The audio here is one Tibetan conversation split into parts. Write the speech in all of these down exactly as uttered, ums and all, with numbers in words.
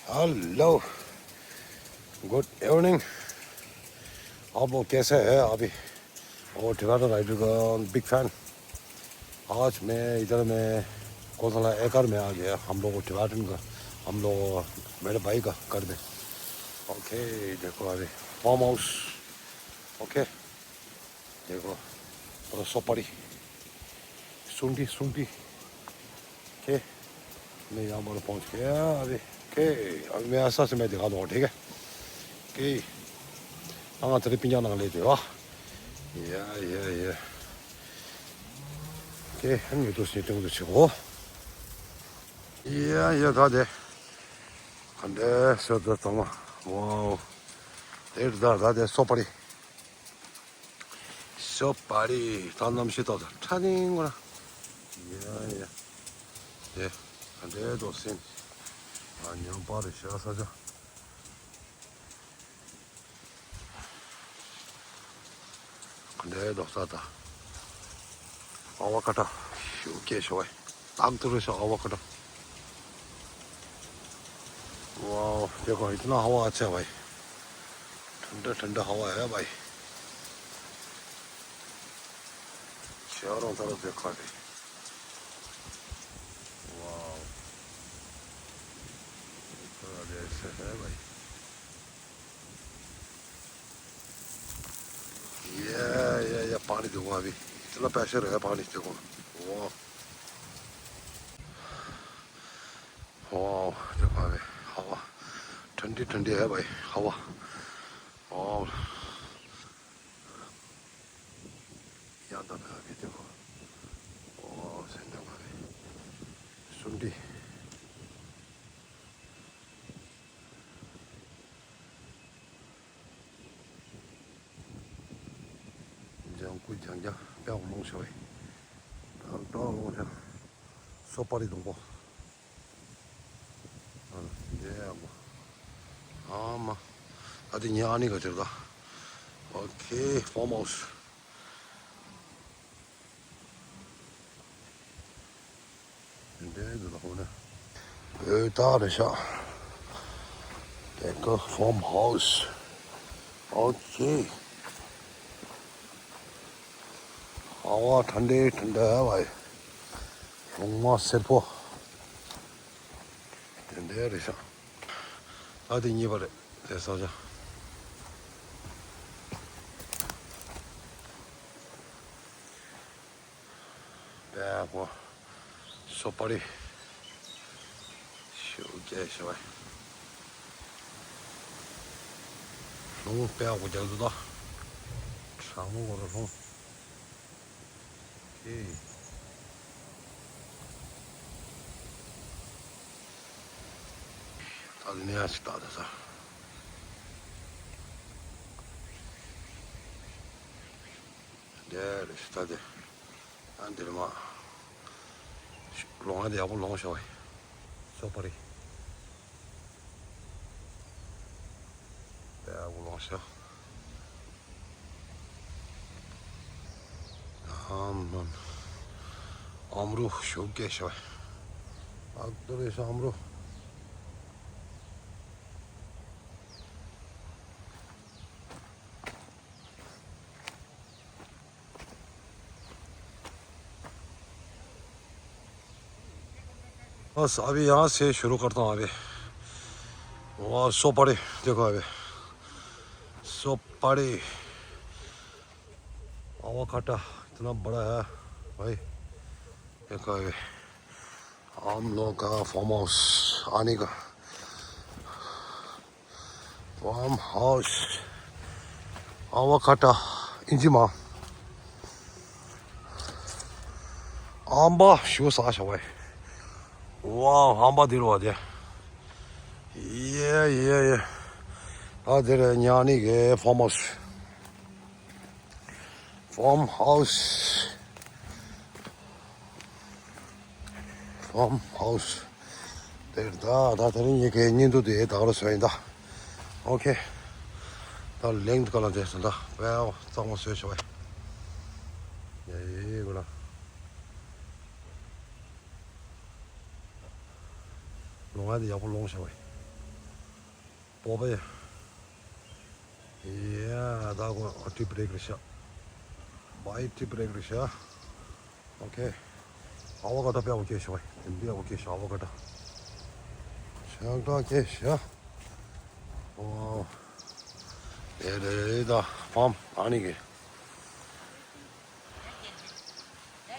Hello, good evening। आप लोग कैसे हैं अभी? वो टिबेटन राइडर का बिग फैन। आज मैं इधर में कोसला एकर में आ गया। हम लोग टिबेटन का, हम लोग, मेरे भाई का घर में। ओके, देखो अभी फार्म हाउस। ओके, देखो, और सुपारी, सुंडी, सुंडी। ओके, मैं यहाँ पर पहुँच गया अभी। ओके, अभी मैं ऐसा से मैं दिखा दूँगा, ठीक है? ओके, हाँ, तेरे पिंजा ना लेते वाह। या, या, या। ओके, हम ये तो सीटिंग तो छो। या, या, था दे। अंडे, सो तो तमा। वाओ। तेरे दा, दा दे, सुपारी। ཤོ་པ་རི། ད་གནམ་གཤིས་ཏག་ཏག་ཁྲ་ལིང་ངོ་ར། ཡ་ཡ། དེ། ད་འདྲའི་རྡོ་སེམས། ཨ་ཉམས་པ་རེད་ཤ་ས་ཆ། ད་འདྲའི་རྡོ་ས་ད། ཨ་བ་ཀ་ཏ། ཤུགས་སྐྱེད་ཤོག་བས། ताकतवर से हवा कटा। वाह, देखो इतना हवा अच्छा है भाई, ठंडा ठंडा हवा है भाई। चारों तरफ देखो अभी। वाह, इतना जैसे है भाई। ये, ये, ये पानी देखो अभी, इतना प्रेशर है पानी देखो। वाह। वाह, देखो अभी हवा ठंडी ठंडी है भाई, हवा। वाह। यहाँ तक अभी देखो। वाह, सुंडी। ལྗང་ཁུ་ལྗང་ལྗང་དཔེ་ཡག་པོ་ལོངས་ཤོར་བས། ཏག་ཏག་ལོངས་ཤོར། སོ་པ་རི་སྡོང་པོ། ཨ་ལ་འདི་ཡག་པོ། ཨ་མ། ད་དེ་ཉལ་ཨ་ནི་ག་ཅིར་ད། ཨོ་ཁེ། ཕོམ་ཧའུ་སི། འདི་འདི་ལ་ཧོ་ན། འོད་ད་རེ་ཤག་དེ་ག་ཕོམ་ཧའུ་སི། ཨོ་ཁེ། ཨ་བ་ཐན་ཏེ་ཐན་ཏེ་བའི། ལུང་མ་སེར་པོ། དེ་འདྲ་རེད་ཤག་ད་དེ་གཉིས་པ་རེད། དེ་ས་ཆ། དཔེ་ཡག་པོ། སོ་པ་རི། ཤུགས་རྒྱས་ཤོག་ལུང་དཔེ་ཡག་པོ་རྒྱག་འདུག་ད། གྲང་མོ་གོ་ར་ལུང་། ཨེ། ད་ནས་ཡང་ཅིག་ད་ད་ས། འདི་རེད་ཤག་ད་དེ། ཨ་འདིར་མ། ལོང་ཨ་དེ་ཡག་པོ་ལོང་ཤོག་བས། སོ་པ་རི། དཔེ་ཡག་པོ་ལོང་ཤོག་ཨམ་ལོན། ཨམ་རུ་ཤུགས་རྒྱས་ཤོག་ཨག་ཏོ་རེ་ཤ་ཨམ་རུ། बस अभी यहाँ से शुरू करता हूँ अभी। वाह, सुपारी देखो अभी। सुपारी। अवाकाडो इतना बड़ा है भाई। देखो अभी। हम लोग का फार्म हाउस आने का। Farm house. अवाकाडो। इन्जिमा। आंबा शो सा शवाई। वाह, आंबा दिलवा दे। ये, ये, ये। आ, तेरे न्यानी के farm house. Farm house. Farm house. དེར་ད་ད་དེ་རིང་ངེད་ཀྱི་བརྙན་ཐུང་དེ་ད་ག་རང་བཟོས་ཡིན་ད། ཨོ་ཁེ། ད་ལེང་དུ་ག་ལ་འདས་སོང་ད། བའོ་གཙང་མ་བཟོས་ཤག་བས། ཡ་ཡེ་གོ་ལ། ལོང་ང་དེ་ཡག་པོ་ལོང་ཤག་བས། པོ་པའི་ཡ་ད་གོ་ཨ་ཏི་བྲེག་རེད་ཤག་མའི་ཏི་བྲེག་རེད་ཤག་ཨོ་ཁེ། ཨ་བོ་ཀ་ཏོ་དཔེ་ཨོ་ཁེ་ཤོ་དེ་འདི་ཨོ་ཁེ་ཤོ་ཨ་བོ་ཀ་ཏོ་ཤག་ཏོ་ཁེ་ཤག་ཨོ་དེ་རེད་ད་ཕམ་ཨ་ནི་གི་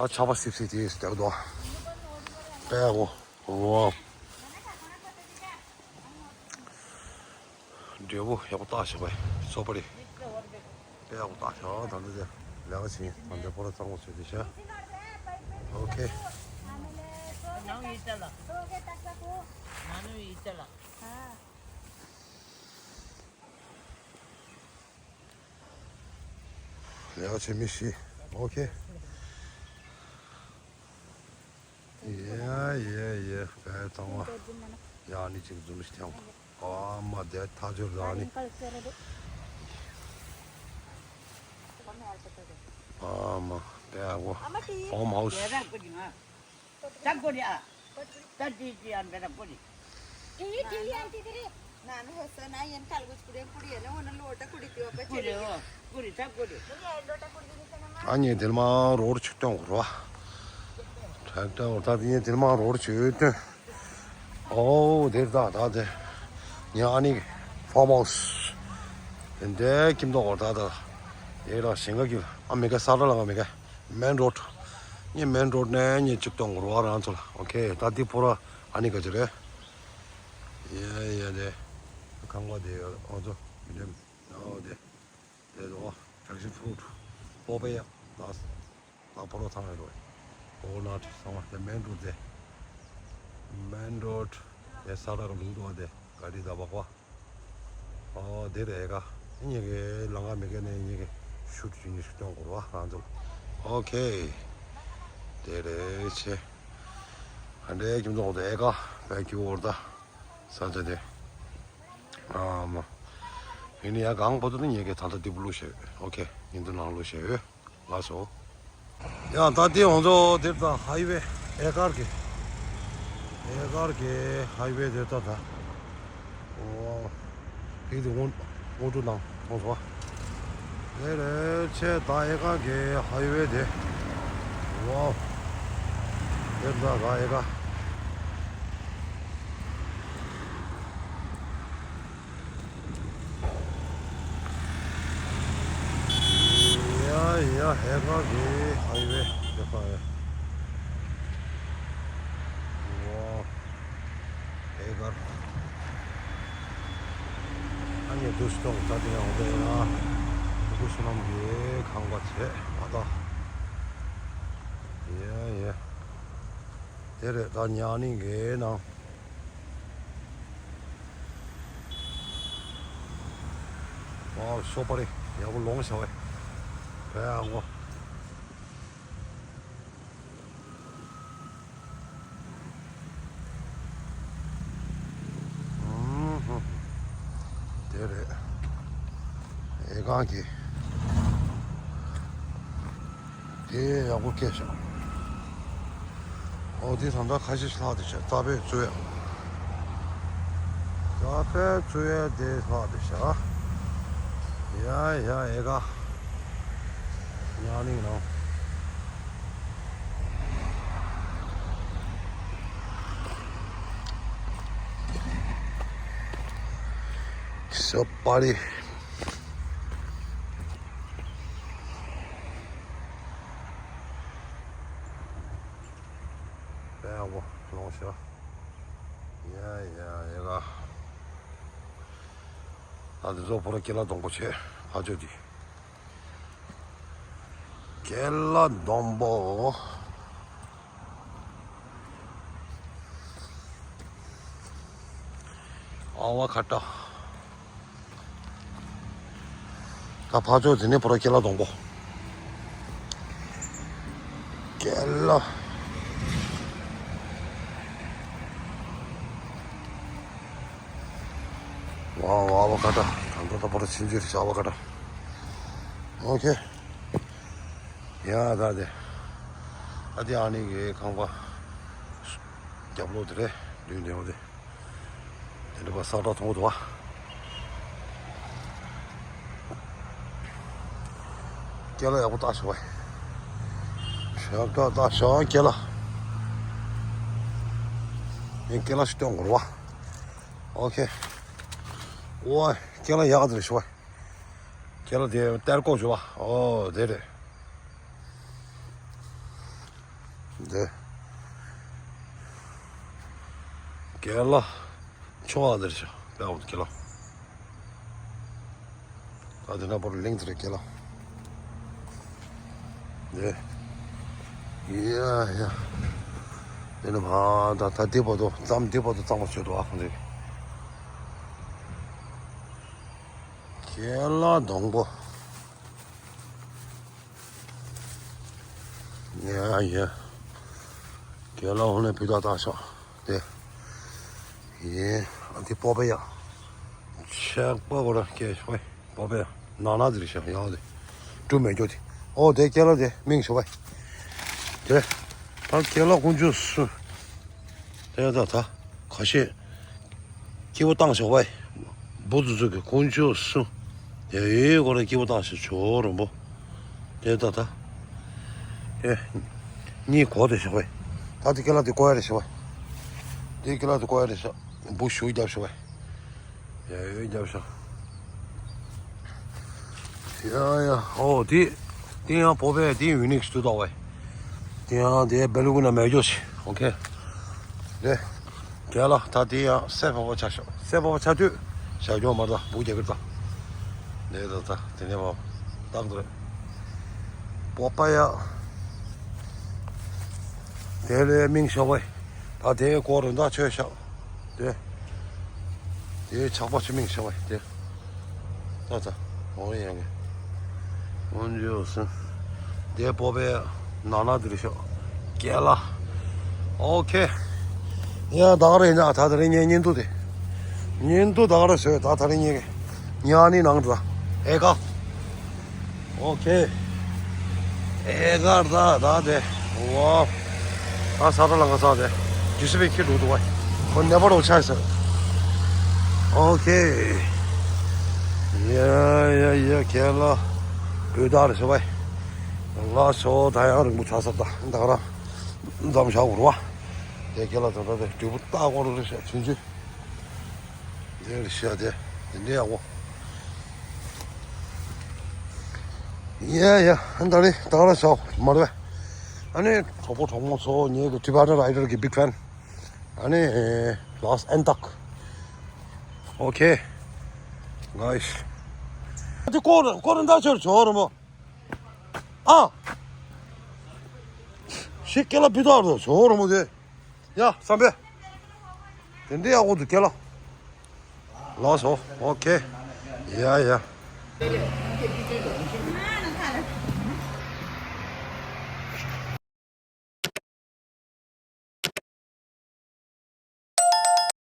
ཨ་ཆ་པ་སིབ་སིབ་དེ་སྟེར་དོ་དཔེ་ཨོ་ཨོ། འབྲས་བུ་ཡག་པོ་བཏགས་བཞག་པས་སོ་པ་རེད། དཔེ་ཡག་པོ་བཏགས་བཞག་ད་ལྟ་དེ་ལས་ཀ་བྱེད་ད་ལྟ་པོ་ར་གཙང་པོ་བྱས་ཏེ་བཞག་ཨོ་ཁེ། ལས་ཀ་བྱེད་མི་ཤི། ཨོ་ཁེ། ཡེ་ཡེ་ཡེ་དཔེ་གཙང་མ། ཡ་ནི་ཅིག་འཛུམ་ཞིག་ཐེངས། ཨ་མ་དེ་ཐག་ཆོད་ར་ནི། ཨ་མ་དཔེ་ཨ་གོ་ཧོམ་ཧའུ་སི། ཨ་ཉེ་དེར་མ་རོར་ཆུ་སྟོན་གོ་ར། ཏྲག་ཏྲག་འོ་ད་དེ་ཉེ་དེར་མ་རོར་ཆུ་སྟོན། ཨོ་དེར་ད་ད་དེ། ཉེ་ཨ་ནི་ཕོམ་ཧའུ་སི། དེ་འདྲའི་ཁྱིམ་ཐོག་གོ་ད་ད། དེ་ར་ཞིང་ཁ་གི་ཨ་མི་ག་ས་ར་ལ་ང་མི་ག་མེན་རོད། ངས་མེན་རོད་ནས་ངས་གཅིག་གཏོང་དགོས་རེད་བ་རང་ཚོ་ལ། ཨོ་ཁེ། ད་འདི་ཕོ་ར་ཨ་ནི་ག་ཅི་རེད། ཡ་ཡ་དེ། ཁང་པ་དེ་ཨོ་ཚོ་ཡུལ་ལེམ། ཨོ་དེ། དེ་ཚོ་ཌེ་གོ་རེ་ཤན་ཕུ་རུ་ཊི། པོ་པེ་ཡ། ད་ད་ཕོ་ར་ཚང་རེད་རོ། ཀོ་ཀོ་ནཊ་ཚང་མ་དེ་མེན་རོད་དེ། མེན་རོད་དེ་ས་ར་གི་ལུང་དུ་བ་དེ་ག་རི་ད་བག་པ། ཨོ་དེ་རེད་ཀ་ཉེ་གེ་ལང་ཀ་མི་གེ་ནས་ཉེ་གེ་ཤུ་ཊི་ཉི་ཤུ་སྟོན་དགོས་ར་རང་ཚོ། ཨོ་ཁེ། དེ་རེད་ཆེ། ཧ་འདྲེ་ཁྱིམ་ཚང་དེ་ཨེ་ཀ་བེ་ཁྱུ་འོར་ད་ས་ཆ་དེ། ཨ་མ། ཡིན་ནི་ཡ་གང་པོ་དུ་ནི་ཉེ་གེ་ད་ལྟ་དེ་བུ་ལུ་ཤེ། ཨོ་ཁེ་ཉིན་དུ་ནང་ལུ་ཤེ། ལགས་སོ། ཡང་ད་ལྟའི་ང་ཚོ་དེར་ད་ཧའི་ཝེ་ཨེ་ཀར་གི། ཨེ་ཀར་གི་ཧའི་ཝེ་དེར་ད་ད། ཨོ། ཕིག་དེ་དངོས་དངོས་གྲུབ་དང་མཐོང་སོང་བ། དེ་རེད་ཆེ་ད་ཨེ་ཀར་གི་ཧའི་ཝེ་དེ། ཝའོ། དེར་ད་ད་ཨེ་ཀར། ཡ་ཡ་ཧེ་གར་གི་ཧའི་ཝེ་དེ་ཁ་ཡ། ཝ། ཧེ་གར། ཨ་ནི་དུ་སྟོང་ད་དེ་ཡང་དེ་ཡ། ཕྲུ་གུ་བསོད་ནམས་ཀྱི་ཁང་པ་བྱས་མ་ད། ཡ་ཡ། དེ་རེད་ད་ཉ་ནི་གའི་ནང་། ཨོ་ཤོ་པ་རེད་ཡག་པོ་ལོང་བྱ་བས། བས་ཨ་ངོ་། ཨུམ་ཧུ། དེ་རེད། ཨེ་ཀང་གི། དེ་ཡག་པོ་སྐད་ཤོག་ཨོ་དེ་ད་ལྟ་ཁ་ཤས་ཤིག་ལྷག་དེ་ཤག་རྩ་བའི་གཙོས་ཡ། རྩ་བའི་གཙོས་ཡ་དེ་ལྷག་དེ་ཤག་ཡ་ཡ་ཨེ་ཀ་ཉག་གླིང་ནང་། ཤོ་པ་རི། པའོ་ལོང་ཤོ། ཡ་ཡ་ཡ་ག་ཨ་དེ་ཚོ་ཕོ་ར་ཀེ་ལ་སྡོང་པོ་ཆེ་ཕ་ཆོས་དེ། ཀེ་ལ་སྡོང་པོ། ཨ་བ་ཁ་ཏ། ད་ཕ་ཆོས་དེ་ནས་ཕོ་ར་ཀེ་ལ་སྡོང་པོ། ཀེ་ལ། ཝའོ་ཨ་བ་ཁ་ཏ། ད་ད་ད་ཕོ་ར་ཆིན་ཅི་རེད་ཤག་ཨ་བ་ཁ་ཏ། ཨོ་ཁེ། ཡ་ད་དེ། ཨ་དེ་ཨ་ནི་གི་ཁང་པ། རྒྱབ་ལོགས་དེ་རེད་མདུན་དེ་འོ་དེ། དེ་འདྲ་པ་ས་བཀྲ་མཐོང་གི་འདུག་བ། ཀེ་ལ་ཡག་པོ་བཏགས་ཤོག་བས། ཞབས་ཏོག་བཏགས་ཤོག་ཀེ་ལ། ངས་ཀེ་ལ་ཞིག་སྟོན་དགོས་རེད་བ། ཨོ་ཁེ། ཨོ་ཀེ་ལ་ཡག་དེ་རེད་ཤོག་བས། ཀེ་ལ་དེ་གཏེར་ཀོ་ཞུ་བ། ཨོ་དེ་རེད། འདི། ཀེ་ལ། ཆུང་བ་འདིར་ཤོག་པའོ་ཀེ་ལ། ད་དེ་ན་བོར་ལིང་ཙི་རེ་ཀེ་ལ། འདི། ཡ་ཡ། དེ་ནི་མ་ད་ད་འདི་བར་དུ་ཙམ་འདི་བར་དུ་གཙང་མ་བྱོས་འདུག་ཨ་ཁོང་ཚོས། ཀེ་ལ་སྡོང་པོ། ཡ་ཡ། ཀེ་ལ་ཧོ་ནས་བུ་དག་བཏགས་ཤག་དེ། ཡེ། ཨ་འདི་སྤོ་པ་ཡ། ཆག་པ་གོ་ར་ཀེ་ཧོ། སྤོ་པ་ཡ། ནང་ན་དེ་རེད་ཤག་ཡང་དེ། གྲུ་མེད་རྒྱུ་དེ། ཨོ་དེ་ཀེ་ལ་དེ་མིང་ཞོ་བ། དེ། ད་ཀེ་ལ་ཀུན་སྤྱོད་སུ། དེ་ད་ད། ཁ་ཤས། སྐྱིད་པོ་བཏང་ཞོག་པས། འབུ་ཙུ་ཙུ་གི་ཀུན་སྤྱོད་སུ། དེ་ཡོད་གོ་ར་སྐྱིད་པོ་བཏང་ཞོག་ཇོ་རོང་པོ། དེ་ད་ད། ཨེ། གཉིད་ཁུག་དེ་ཞོག་པས། ད་དེ་ཀེ་ལ་དེ་ཀོ་ཡ་རེ་ཞོག་པས། དེ་ཀེ་ལ་དེ་ཀོ་ཡ་རེ་ཞོག་འབུ་ཞུ་རྒྱབ་ཞོག་པས། ཡ་ཡོད་རྒྱབ་ཤོག་ཡ་ཡ། ཨོ་དེ། དེ་ཡང་བོ་པས་དེ་ཡུ་ནིག་སུ་དོག་པས། དེ་ཡང་དེ་སྦེ་ལུ་གུ་ན་མེད་རྒྱུ་ཞིག་ཨོ་ཁེ། དེ། རྒྱལ་ལ་ད་དེ་ཡང་སེ་བོ་བོ་ཆ་ཤོག་སེ་བོ་བོ་ཆ་དུས། ཞག་གྱོང་མར་ད་བུ་རྒྱ་གིར་ད། དེ་ད་ད་དེ་ནས་བ། ཏག་ཏུ་རེད། བོ་པ་ཡ། དེ་ལས་མིང་ཤོག་པས། ད་དེ་སྐོར་རུ་ད་ཆོས་ཤག་དེ། དེའི་ཆག་པ་ཆུ་མིག་ཤ་བ་དེ། ད་ད། འོ་ཡ་གི། འོན་ཇོ་སུ། དེ་སྤོ་པའི་ནང་ན་དེ་རེད་ཤག་ཀེ་ལ། ཨོ་ཁེ། ཡ་ད་ག་རེ་ཡིན་ད་ད་དེ་རེད་ངའི་བརྙན་ཐུང་དེ། བརྙན་ཐུང་ད་ག་རེ་བཟོས་ད་ད་རེད་ངའི་གི། ཉ་ནི་ནང་དུ་ད། ཨེ་ཀ་ཨོ་ཁེ། ཨེ་གར་ད་ད་དེ། ཝའོ། ད་ས་ཏ་ལ་ང་ས་དེ། ཇི་སི་པའི་ཁྱི་འགྲོ་འདུག་བ། ཁོ་ནེ་པ་རོ་ཆགས་ཟེར། ཨོ་ཁེ། ཡ་ཡ་ཡ་ཁེ་ལ། བུ་དར་ཟེར་བ། ལ་སོ་ད་ཡང་རིང་པོ་ཆགས་ས་ད་ད་ག་རང་། མཚམས་བཞག་འུར་བ། དེ་ཁེ་ལ་ད་ད་དེ་དུས་པོ་ལྟ་སྐོར་རེ་ཤ་ཆུན་ཆུན། དེ་རེད་ཤག་དེ། དེ་འདྲའི་ཡག་པོ། ཡ་ཡ། ཨ་ད་རེད་ད་ག་རང་ཤག་མ་རེད། ཨ་ནི་གྲོགས་པོ་གྲོགས་མོ་ཚོ་ངེད་ཀྱི་ཊི་བེ་ཊན་རའི་ཌར་གྱི་བིག་ཕེན། ཨ་ནི་ལ་སི་ཨན་ཏག་ཨོ་ཁེ། གའེ་སི། ཨ་དེ་ཀོ་ར་ཀོ་ར་འདྲ་ཆོར་ཆོར་མོ། ཨ། ཤི་ཀེ་ལ་བི་ཏར་དུ་ཆོར་མོ་དེ། ཡ་བསམ་པས། དེ་འདྲའི་ཡག་པོ་འདུག་ཀེ་ལ། ལགས་སོ། ཨོ་ཁེ། ཡ་ཡ།